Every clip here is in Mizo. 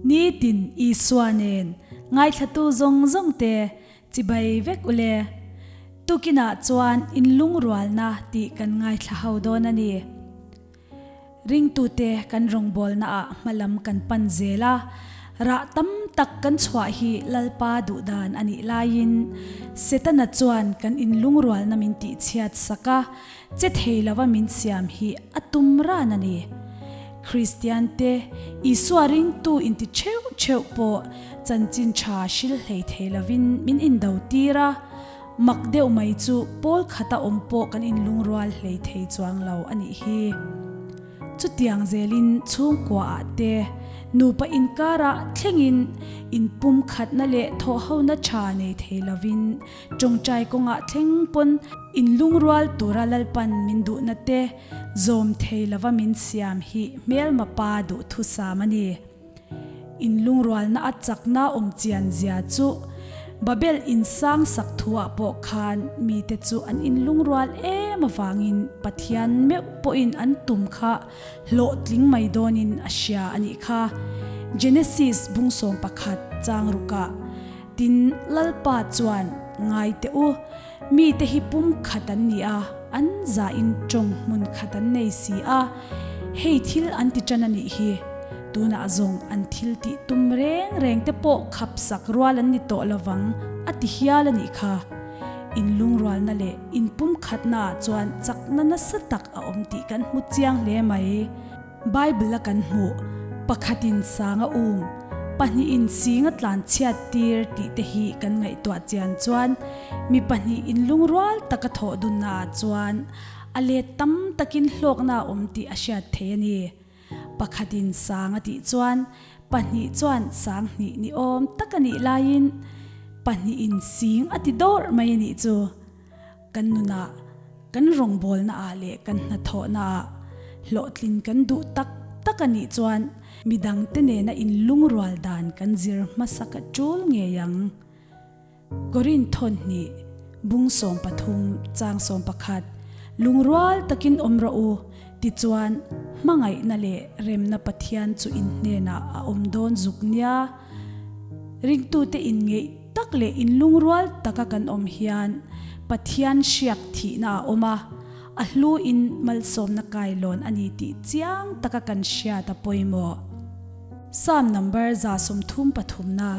Nitin Isua nen ngaithlatu zawng zawng te chibai vek ule. Tukinah chuan inlungrualna tih kan ngaithla ho dawn a ni. Ringtute kan rawngbawlnaah hmalam kan pan zel a, rah tam tak kan chhuah hi Lalpa duhdan a nih laiin Setana chuan kan inlungrualna min tihchhiat sak a, che thei lova min siam hi a tum ran a ni. Kristiante, Isua ringtu inti theuh theuh pawh chanchin tha hril hlei thei lovin min indo tir a, Mak deuh mai chu pawl khata awm pawh kan inlungrual hlei thei chuang lo a nih hi. Chutiang zelin chhungkuaah te, nupa inkarah thlengin inpum khatna leh thawhhona tha nei thei lovin tawngtai kawngah thleng pawn inlungrual tura Lalpan min duhna te zawm thei lova min siam hi hmelma pa duhthusam a ni. Inlungrualna a chakna awm chian zia chu Babel insang sak thuah pawh khan mite chu an inlungrual em avangin Pathian meuh pawhin an tum kha hlawhtling mai dawnin a hria a nih kha. Genesis bung 11 chang rukah tin Lalpa chuan ngai teh u, Mite hi pum khat an ni a, an zahin tawng hmun khat an nei si a, hei thil an ti tan a nih hi. Tunah zawng an thil tih tum reng reng te pawh khap sak rual an ni tawh lovang a ti hial a nih kha. Inlungrualna leh inpum khatnaah chuan chakna nasa tak a awm tih kan hmu chiang hle mai. Bible a kan hmuh, pakhatin sang a um, pahnihin sing a tlan chhiat tir tih te hi kan ngaihtuah chian chuan mi pahnih inlungrual taka thawh dunnaah chuan a let tam takin hlawkna a awm tih a hriat thei a ni. Pakhatin sang a tih chuan pahnih chuan sang hnih ni awm tak a nih laiin pahnihin sing a ti dawrh mai a nih chu. Kan nunah, kan rawngbawlnaah leh kan hnathawhnaah hlawhtlin kan duh tak tak a nih chuan midangte nena inlungrual dan kan zir hmasa ka tul ngei ang. Korin thawn hnih, bung 13, chang 11, Lungrual takin awm rawh u, tichuan hmangaihna leh remna Pathian chu in hnenah a awm dawn zuk nia. Ringtute inngeih tak leh inlungrual taka kan awm hian Pathian hriak thihna a awm a, a hluin malsawmna kailawn a ni tih chiang taka kan hriat a pawimawh. Psalm number 133 na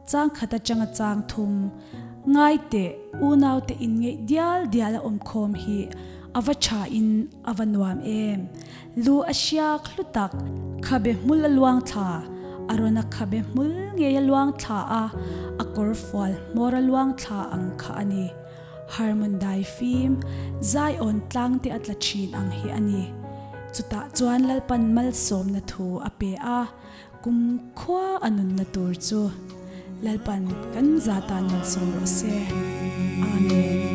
chang khat atanga chang thum ngai teh unaute inngeih dial dial a awmkhawm hi a va tha in a va nuam em. Lu a hriak hlu tak, khabe hmul a luang thla, a rawn a khabe hmul ngei a luang thla a, a kawr fual hmawr a luang thla ang kha a ni. Harmon dai fim, Zion tlang te a tla thin ang hi a ni. Chutah chuan Lalpan malsawmna thu a pe a, kum khua a nunna tur chu Lalpan kan za tan malsawm rawh se. Amen.